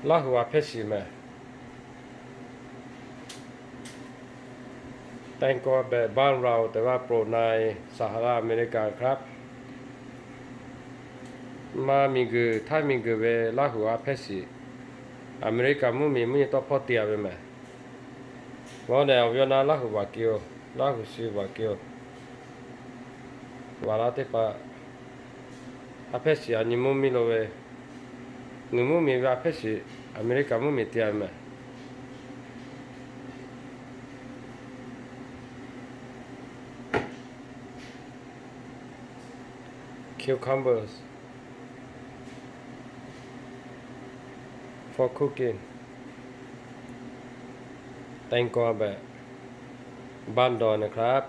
Laˇ huˍ a hpehˇ shiˍ mehˬ. แตงกวา แบบบ้านเรา แต่ว่าปลูกในสหรัฐอเมริกาครับ Maˇ miˬguiˬ htaˇ miˬguiˬ ve Laˇ huˍ a hpehˇ shiˍ, America mvuhˇmiˬ mvuhˇ nyi tawˇ hpawˇ te a ve mehˬ. Ngaˬ hui nehˬ awˬ ve awˬ na Laˇ huˍ vaꞈ ke oˬ, Laˇ huˍ shu vaꞈ ke oˬ. Vaꞈ laˇ teˇ hpaˍ a hpehˇ shiˍ a nyi mvuhˇmiˬ lo ve, ngaˬ hui mvuhˇmiˬ ve a hpehˇ shiˍ America mvuhˇmiˬ te a ve mehˬ. Cucumbers for cooking. แตงกวา แบบบ้านดอยนะครับ